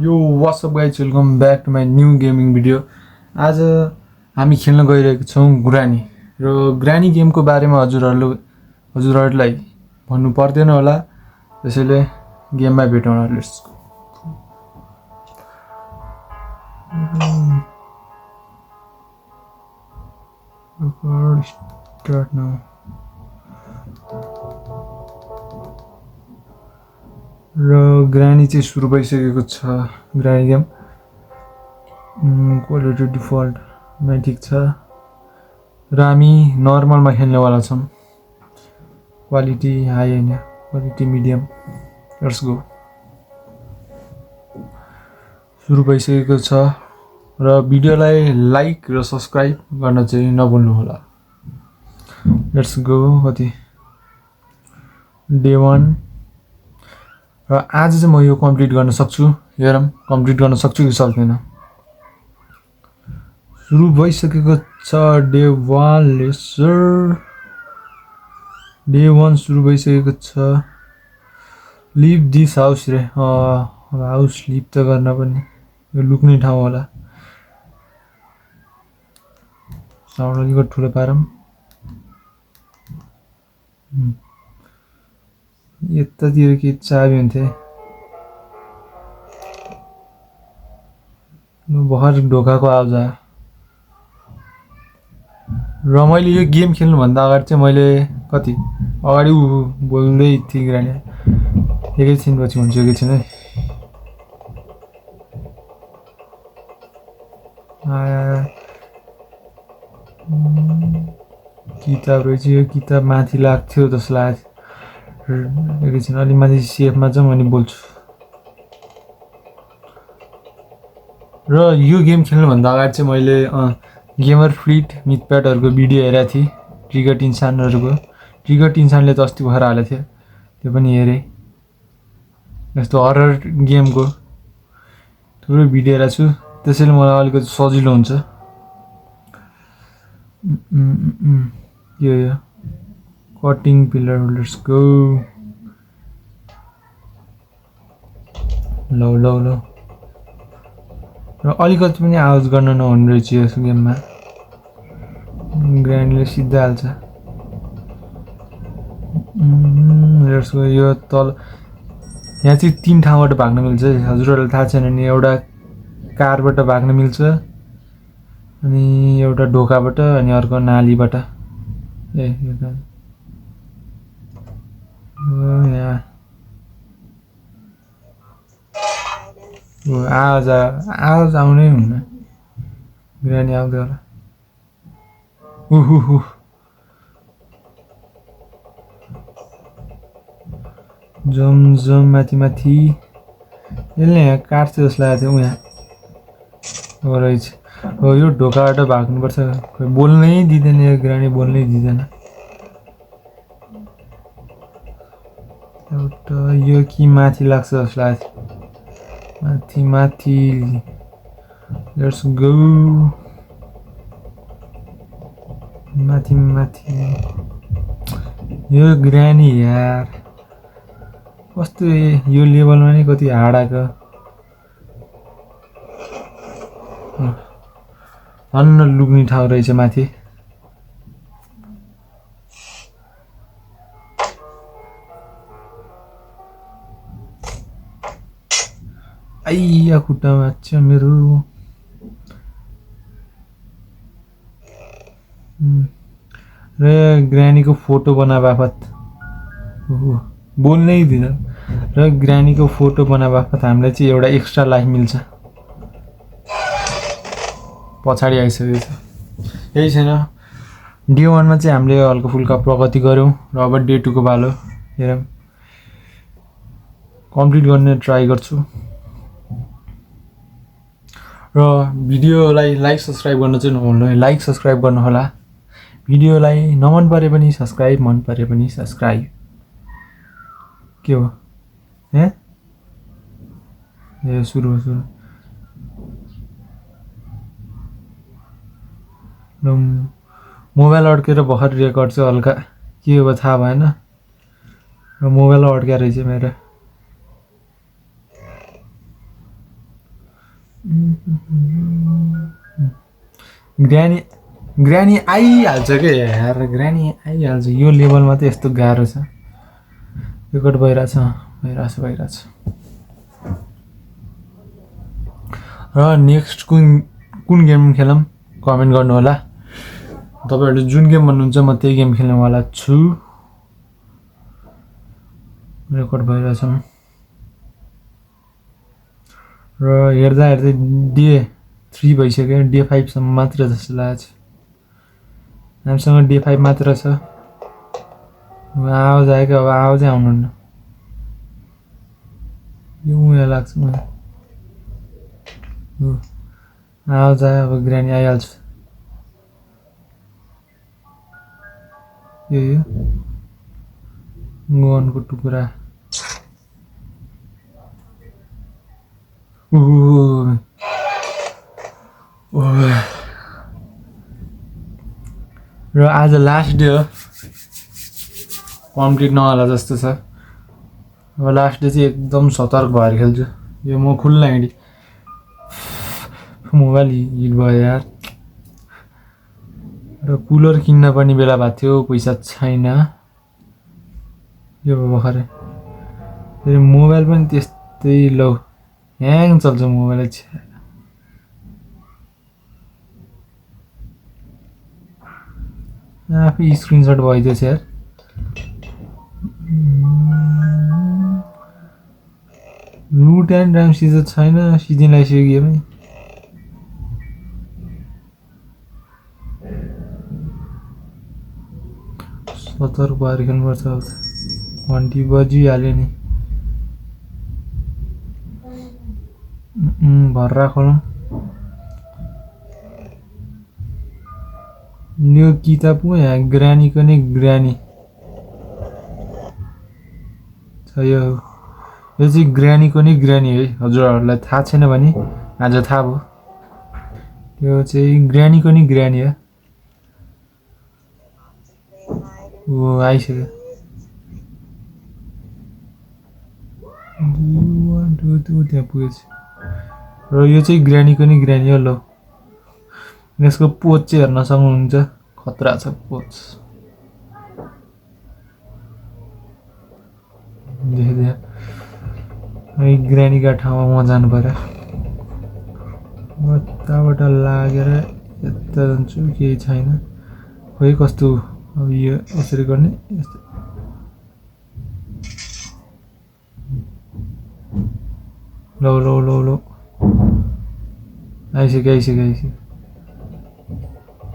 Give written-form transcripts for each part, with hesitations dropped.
यो what's up guys welcome back to my new gaming video. आज हामी खेल्न गइरहेको छौँ ग्रानी र ग्रानी गेमको बारेमा हजुरहरूलाई भन्नु पर्दैन होला, त्यसैले गेममा भेटौँ। Let's go. Start now. र ग्रानी चाहिँ सुरु भइसकेको छ। ग्रानी गेम क्वालिटी डिफल्टमा ठिक छ र हामी नर्मलमा खेल्नेवाला छौँ। क्वालिटी हाई होइन, क्वालिटी मिडियम। Let's go. सुरु भइसकेको छ र भिडियोलाई लाइक र सब्सक्राइब गर्न चाहिँ नभुल्नु होला। Let's go. कति डे 1 र आज चाहिँ म यो कम्प्लिट गर्न सक्छु। हेरौँ कम्प्लिट गर्न सक्छु कि सक्दैन। सुरु भइसकेको छ डे 1। लेसर डे 1 सुरु भइसकेको छ। लिभ दिस हाउस रे। हाउस लिभ त गर्न पनि यो लुक्ने ठाउँ होला। साउन्ड अलिकति ठुलो पारौँ। यतातिर के चाबी हुन्थे। भर्खर ढोकाको आवाज आयो। र मैले यो गेम खेल्नुभन्दा अगाडि चाहिँ मैले कति अगाडि बोल्दै थिएँ ग्रानी। एकैछिनपछि हुन्छ एकैछिन है। किताब रहेछ। यो किताब माथि लाग्थ्यो जस्तो लाग्थ्यो। एकैछिन अलि माथि सेफमा जाउँ अनि बोल्छु। र यो गेम खेल्नुभन्दा अगाडि चाहिँ मैले गेमर फ्लिट मिथप्याडहरूको भिडियो हेरेको थिएँ। ट्रिगर्ड इन्सानहरूको। ट्रिगर्ड इन्सानले त अस्ति भर्खर हालेको थियो, त्यो पनि हेरेँ। यस्तो हरर गेमको थुप्रो भिडियो हेरेको छु, त्यसैले मलाई अलिकति सजिलो हुन्छ। यो कटिङ पिलर। Let's go. लौ लौ लौ। र अलिकति पनि आवाज गर्न नहुने रहेछ यस गेममा। ग्रानीले सिधा हाल्छ। Let's go. यो तल यहाँ चाहिँ 3 ठाउँबाट भाग्न मिल्छ। हजुरहरूलाई थाहा छैन नि, एउटा कारबाट भाग्न मिल्छ, अनि एउटा ढोकाबाट, अनि अर्को नालीबाट। आवाज आउनै हुन्न। ग्रानी आउँदै होला। जम माथि माथि। यसले यहाँ काट्छ जस्तो लागेको थियो। यहाँ रहेछ। हो यो ढोकाबाट भाग्नुपर्छ। खोइ बोल्नै दिँदैन यो ग्रानी, बोल्नै दिँदैन। एउटा यो कि माथि लाग्छ जस्तो लाग्छ। माथि माथि। Let's go. माथि माथि। यो ग्रानी यार कस्तो यो लेभलमा नै कति हार्ड आएको। अन्न लुक्ने ठाउँ रहेछ माथि। आइया खुट्टामा छ मेरो। र ग्रानीको फोटो बना बापत बोल्नै दिँदैन। र ग्रानीको फोटो बना बापत हामीलाई चाहिँ एउटा एक्स्ट्रा लाइफ मिल्छ। पछाडि आइसकेको छ। यही छैन। डे 1मा चाहिँ हामीले हल्का फुल्का प्रगति गऱ्यौँ र अब डे 2 को पालो। हेरौँ कम्प्लिट गर्ने ट्राई गर्छु। र भिडियोलाई लाइक सब्सक्राइब गर्न चाहिँ नभुल्नु। लाइक सब्सक्राइब गर्नु होला। भिडियोलाई नमन परे पनि सब्सक्राइब, मन परे पनि सब्सक्राइब। के हो ए सुरु मोबाइल अड्केर भर्खर रेकर्ड चाहिँ हल्का के हो थाहा भएन। र मोबाइल अड्केर रहेछ मेरो। ग्रानी ग्रानी आइहाल्छ क्या यार, ग्रानी आइहाल्छ। यो लेभलमा त यस्तो गाह्रो छ। रेकर्ड भइरहेछ। र नेक्स्ट कुन गेम खेलौँ कमेन्ट गर्नु होला। तपाईँहरूले जुन गेम भन्नुहुन्छ म त्यही गेम खेल्नेवाला छु। रेकर्ड भइरहेछ र हेर्दा डे 3 भइसक्यो, डे 5 सम्म मात्र जस्तो लाग्छ। हामीसँग डे 5 मात्र छ। आवाज आयो कि अब आवाजै आउनुहुन्न। यो उयो लाग्छ मलाई। आवाज आयो, अब ग्रानी आइहाल्छ। यो गनको टुक्रा। र आज लास्ट डे हो, कम्प्लिट नहोला जस्तो छ। अब लास्ट डे चाहिँ एकदम सतर्क भएर खेल्छु। यो म खुल्ला हिँडी मोबाइल हिट भयो यार। र कुलर किन्न पनि बेला भएको थियो, पैसा छैन। यो भर्खरै मोबाइल पनि त्यस्तै लौ, ह्याङ चल्छ मोबाइल। आफै स्क्रिनसट भइदिएछ यार। लुट एन्ड ड्याम सिजन छैन, सिजन आइसक्यो गेमै। सतर्क भएर खेल्नुपर्छ। अब घन्टी बजिहाल्यो नि। भर्रा खोलौँ। यो किताब पो यहाँ ग्रानीको नै ग्रानी छ। यो चाहिँ ग्रानीको नै ग्रानी है। हजुरहरूलाई थाहा छैन भने आज थाहा भयो। यो चाहिँ ग्रानीको नै ग्रानी हो। आइसक्यो। 1 2 3 त्यहाँ पुगेछ। र यो चाहिँ ग्रानीको नै ग्रानी हो। ल यसको पोच चाहिँ हेर्न सक्नुहुन्छ, खतरा छ पोच। ग्रानीका ठाउँमा म जानु पर्यो। यताबाट लागेर यता जान्छु, केही छैन। खोइ कस्तो अब यो यसरी गर्ने। लो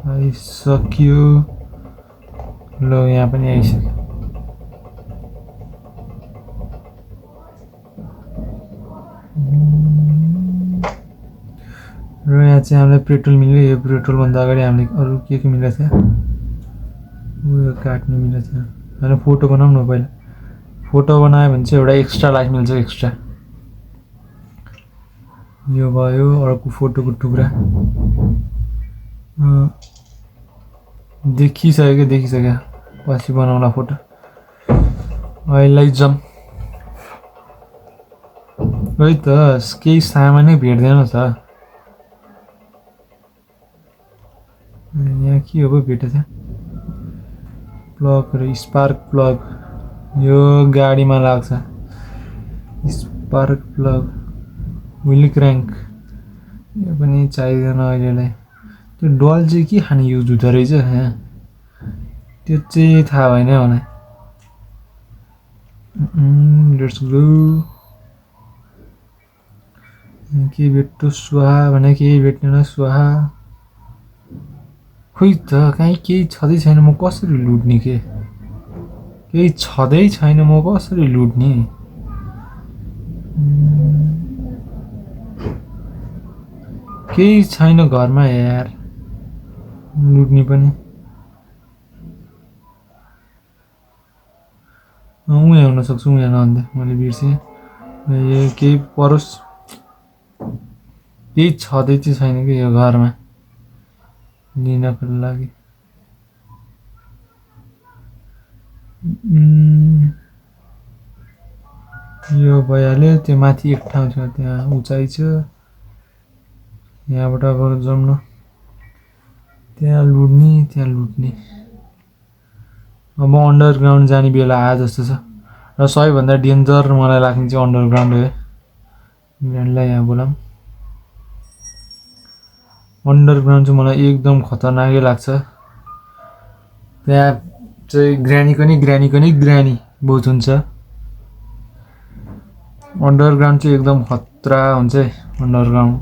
आइसक्यो। ल यहाँ पनि आइसक्यो। र यहाँ चाहिँ हामीलाई पेट्रोल मिल्यो। यो पेट्रोलभन्दा अगाडि हामीले अरू के मिलेको थियो, उयो काट्नु मिलेको थियो। होइन, फोटो बनाउँ न पहिला। फोटो बनायो भने चाहिँ एउटा एक्स्ट्रा लाइफ मिल्छ। एक्स्ट्रा यो भयो अर्को फोटोको टुक्रा। देखिसक्यो। पछि बनाउँला फोटो। अहिले जाउँ। खै त केही सामानै भेट्दैन त। यहाँ के हो भेटेछ? प्लगहरू, स्पार्क प्लग। यो गाडीमा लाग्छ। Spark plug, wheel crank. यो पनि चाहिँदैन अहिलेलाई। त्यो डल चाहिँ के खाने युज हुँदो रहेछ यहाँ, त्यो चाहिँ थाहा भएन मलाई। Let's go. के भेट्यो? स्वाहा भने केही भेट्दैन। स्वाहा। खोइ त कहीँ केही छँदै छैन। म कसरी लुट्ने? केही छँदै छैन, म कसरी लुट्ने? केही छैन घरमा यार, लुट्ने पनि। उहाँ हुन सक्छु, उहाँ नभन्दा मैले बिर्सेँ। केही परोस्, केही छँदै चाहिँ छैन कि यो घरमा लिनको लागि। यो भइहाल्यो। त्यो माथि एक ठाउँ छ, त्यहाँ उचाइ छ। यहाँबाट अब जाउँ न, त्यहाँ लुट्ने। अब अन्डरग्राउन्ड जाने बेला आयो जस्तो छ। र सबैभन्दा डेन्जर मलाई लाग्ने चाहिँ अन्डरग्राउन्ड हो। ग्रान्डलाई यहाँ बोलाऊँ। अन्डरग्राउन्ड चाहिँ मलाई एकदम खतरनाकै लाग्छ। त्यहाँ चाहिँ ग्रानी बहुत हुन्छ। अन्डरग्राउन्ड चाहिँ एकदम खतरा हुन्छ है अन्डरग्राउन्ड।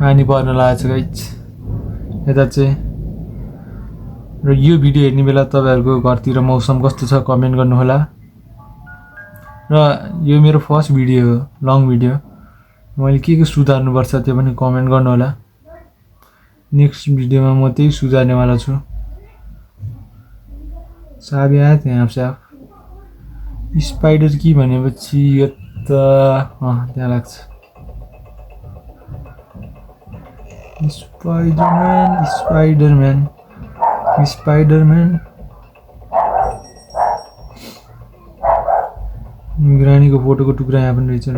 पानी पर्न लागेको छ गाइस यता चाहिँ। र यो भिडियो हेर्ने बेला तपाईँहरूको घरतिर मौसम कस्तो छ कमेन्ट गर्नुहोला। र यो मेरो फर्स्ट भिडियो हो, लङ भिडियो। मैले के सुधार्नुपर्छ त्यो पनि कमेन्ट गर्नुहोला। नेक्स्ट भिडियोमा म त्यही सुधार्नेवाला छु। साबी आयो त्यहाँ साफ स्पाइडर की भनेपछि यो त त्यहाँ लाग्छ। स्पाइडरम्यान ग्रानीको फोटोको टुक्रा यहाँ पनि रहेछ।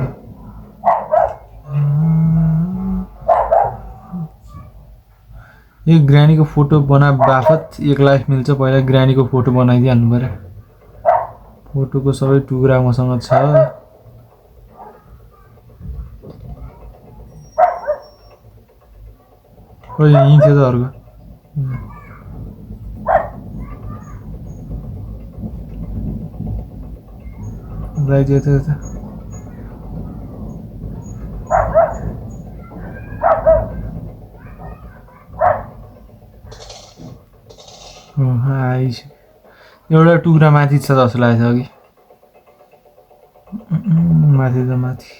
यो ग्रानीको फोटो बना बाफत 1 लाख मिल्छ। पहिला ग्रानीको फोटो बनाइदिइहाल्नु पर्यो। फोटोको सबै टुक्रा मसँग छ। यहीँ थियो त अर्को लगाइदियो त एउटा टुक्रा माथि छ जस्तो लागेको छ अघि। माथि त माथि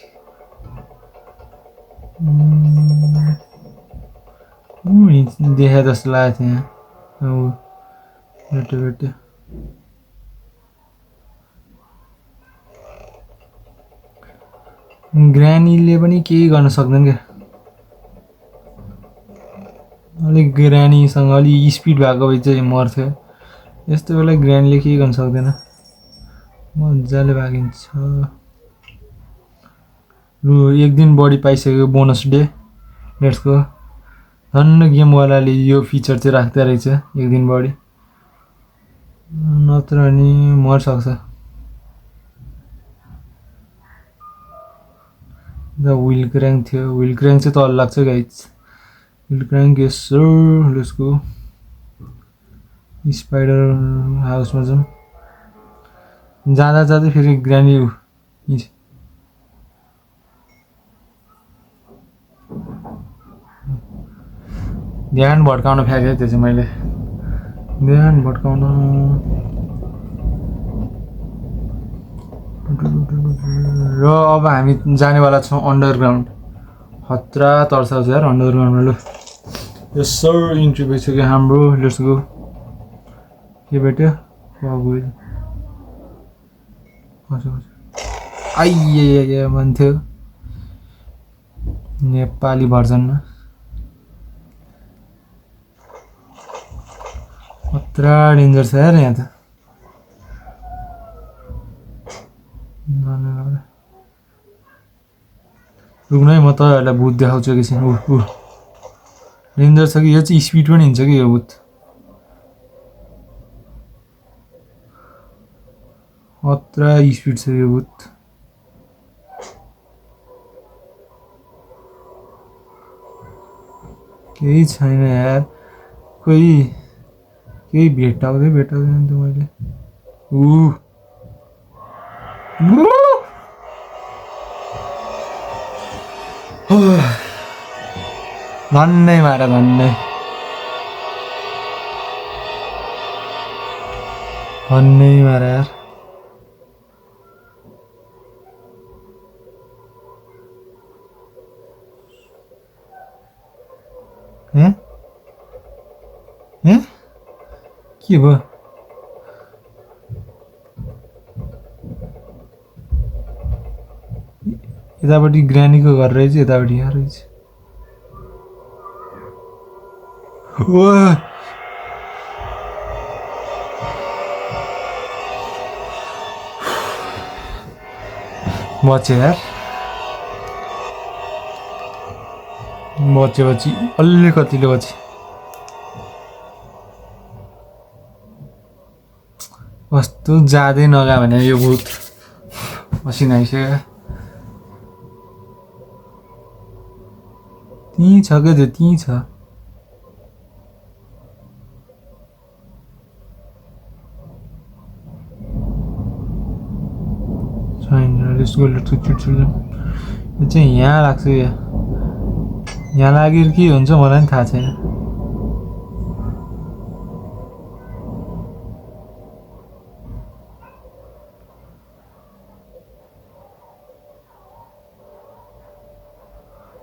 देखा जस्तो लागेको थियो यहाँ। भेट्यो ग्रानीले पनि केही गर्न सक्दैन क्या। अलिक ग्रानीसँग अलि स्पिड भएको भए चाहिँ मर्थ्यो। यस्तो बेला ग्रानीले केही गर्न सक्दैन, मजाले भागिन्छ। लु 1 दिन बढी पाइसक्यो बोनस डे। Let's go. धन्न गेमवालाले यो फिचर चाहिँ राख्दै रहेछ 1 दिन बढी, नत्र नि मर्सक्छ। व्हील क्र्याङ्क थियो। व्हील क्र्याङ्क चाहिँ तल लाग्छ guys. Wheel crank let's go. Spider हाउसमा जाउँ। जाँदा फेरि ग्रानी ध्यान भड्काउन फ्याँकेँ त्यो चाहिँ मैले। ध्यान भड्काउन र अब हामी जानेवाला छौँ अन्डरग्राउन्ड। खतरा तर्साउँछ यार अन्डरग्राउन्डमा। लु यो सर इन्ट्री भइसक्यो हाम्रो। Let's go. के भेट्यो आइए भन्थ्यो नेपाली भर्जनमा। खतरा डेन्जर छ यार यहाँ त। रुक्नु है म तपाईँहरूलाई भूत देखाउँछु एकैछिन। डेन्जर छ कि यो चाहिँ स्पिड पनि हिँड्छ कि यो भूत। खतरा स्पिड छ यो भूत। केही छैन यार, केही भेटाउँदैन त मैले। धन्नै मारा धन्नै मारा यार। के भयो? यतापट्टि ग्रानीको घर रहेछ, यतापट्टि यहाँ रहेछ। बच्यो यार, बच्यो अलिकतिले बच्यो। कस्तो जाँदै नगा भने यो भूत मसिना आइसक्यो। त्यहीँ छ क्या त्यो, त्यहीँ छ। यो चाहिँ यहाँ लाग्छ, यहाँ लागेर के हुन्छ मलाई पनि थाहा छैन।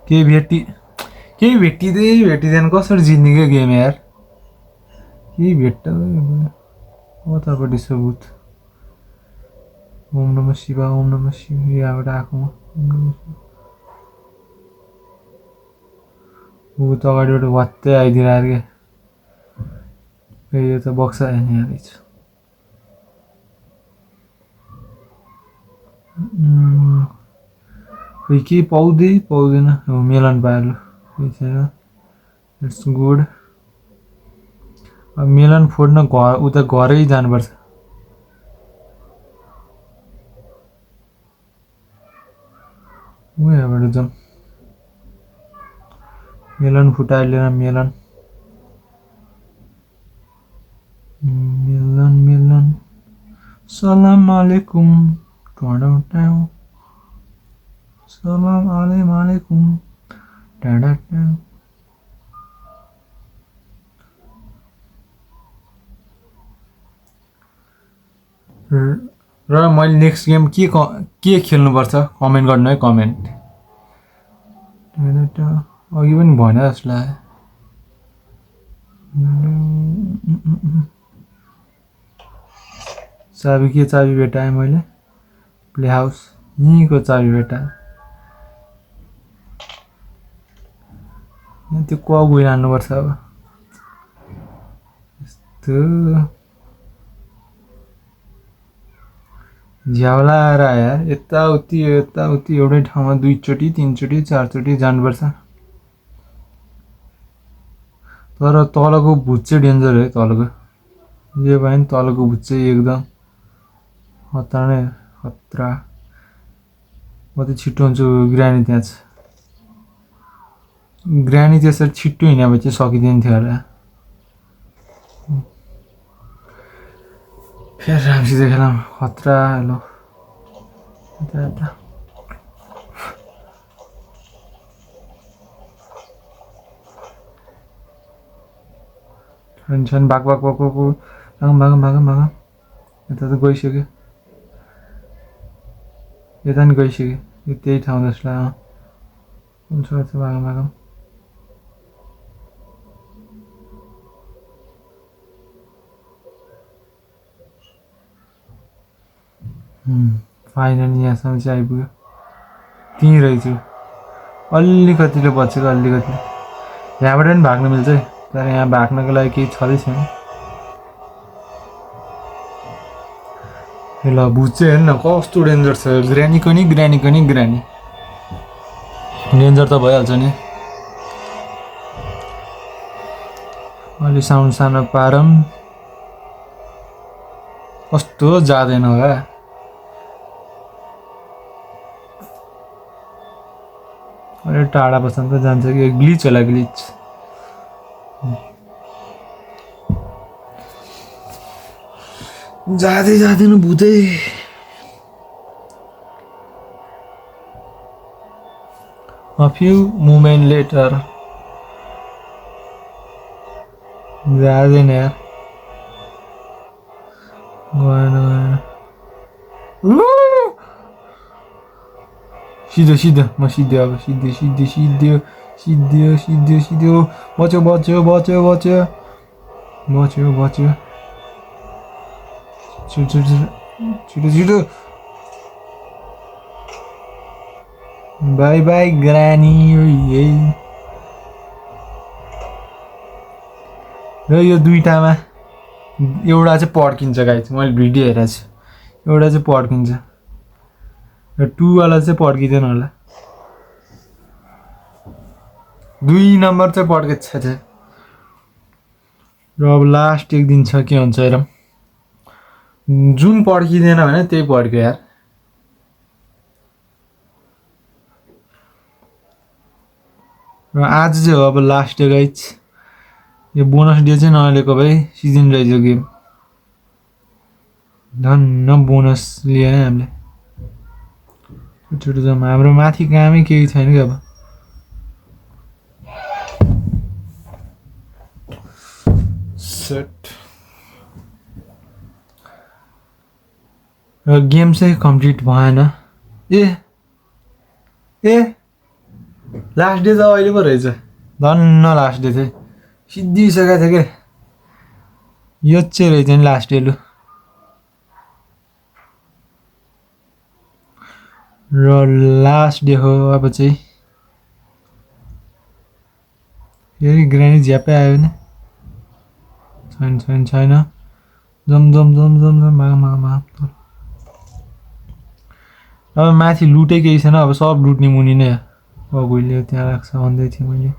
केही भेटिँदैन कसरी जित्ने क्या गेम यार। केही भेट्ट कतापट्टि छ भूत। ओम नमः शिवाय, ओम नमः शिवाय। यहाँबाट आएको भूत अगाडिबाट भत्तै आइदिरहेको क्या। यो त बक्सा यहाँ रहेछ। खोइ केही पाउँदैन। मेलन पायो, केही छैन। It's good. अब मेलन फोड्न उता घरै जानुपर्छ। यहाँबाट जाउँ। मेलन फुटाएर लिएर मेलन सलाम आलेकुम। सलाम आलेकुम। र मैले नेक्स्ट गेम के खेल्नुपर्छ कमेन्ट गर्नु है, कमेन्ट। अघि पनि भने जस्तो लाग्यो। चाबी भेटाएँ मैले। प्ले हाउस यहीँको चाबी भेटाएँ। त्यो गइ हाल्नुपर्छ अब। यस्तो झ्याउला आएर यार, यताउति एउटै ठाउँमा 2 चोटि 3 चोटि 4 चोटि जानुपर्छ। तर तलको भूत चाहिँ डेन्जर है। तलको जे भयो नि, तलको भूत चाहिँ एकदम खतरा नै खतरा। म त छिटो हुन्छु। ग्रानी त्यहाँ छ। ग्रानी त्यसरी छिट्टो हिँड्यो भने चाहिँ सकिदिन्थ्यो होला। फेरि राम्रोसित खेलाउँ। खतरा हेलो यता टेन्सन भाग यता त गइसक्यो। यता नि गइसक्यो। यो त्यही ठाउँ जस्तो लाग्यो। कुन छ भाग फाइनली यहाँसम्म चाहिँ आइपुग्यो। त्यहीँ रहेछु। अलिकतिले बचेको, अलिकति। यहाँबाट पनि भाग्न मिल्छ है, तर यहाँ भाग्नको लागि केही छँदै छैन। ल भूत चाहिँ हेर्न कस्तो डेन्जर छ। ग्रानीको नि ग्रानी डेन्जर त भइहाल्छ नि। अलि साउन्ड सानो पारौँ। कस्तो जाँदैन होला। अरे टाढा बस्न त जान्छ कि। ग्लिच होला, ग्लिच। जाँदैन भूतै। A few moments later. जाँदैन यार, गएन। सिधो म सिध्यो अब। सिध्यो। बच्यो। छिटो। बाई ग्रानी। र यो दुईटामा एउटा चाहिँ पड्किन्छ गाइस। मैले भिडियो हेरेको छु, एउटा चाहिँ पड्किन्छ। र 2 वाला चाहिँ पड्किँदैन होला 2 नम्बर चाहिँ पड्केको छ र अब लास्ट एक दिन छ के हुन्छ हेरौँ जुन पड्किँदैन भने त्यही पड्क्यो यार र आज चाहिँ हो अब लास्ट डे गाइज यो बोनस डे चाहिँ नलेको भए सिजन रहेछ गेम धन्न बोनस लिए हामीले छोटो जम्मा हाम्रो माथि कामै केही छैन कि अब सेट र गेम चाहिँ कम्प्लिट भएन ए लास्ट डे त अहिले पो रहेछ धन्न लास्ट डे चाहिँ सिद्धिसकेको थियो क्या यो चाहिँ रहेछ नि लास्ट डे लु र लास्ट डे हो अब चाहिँ फेरि ग्रानी झ्यापै आयो भने छैन जम माग अब माथि लुटै केही छैन अब सब लुट्ने मुनि नै अगुइले त्यहाँ राख्छ भन्दै थिएँ मैले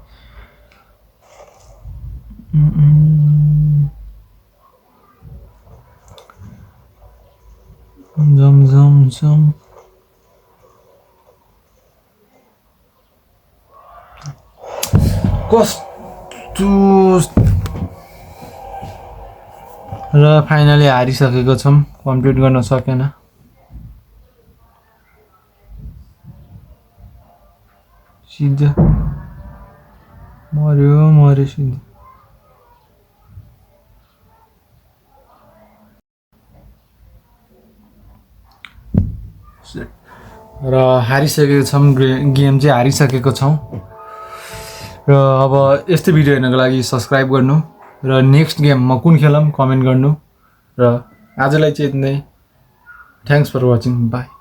जम कस्तो र फाइनली हारिसकेको छौँ कम्प्लिट गर्न सकेन सिधा मर्यो सिधा र हारिसकेको छौँ गेम चाहिँ हारिसकेको छौँ र अब यस्तै भिडियो हेर्नको लागि सब्सक्राइब गर्नु र नेक्स्ट गेम म कुन खेलौँ कमेन्ट गर्नु र आजलाई चाहिँ यति नै थ्याङ्क्स फर वाचिङ बाई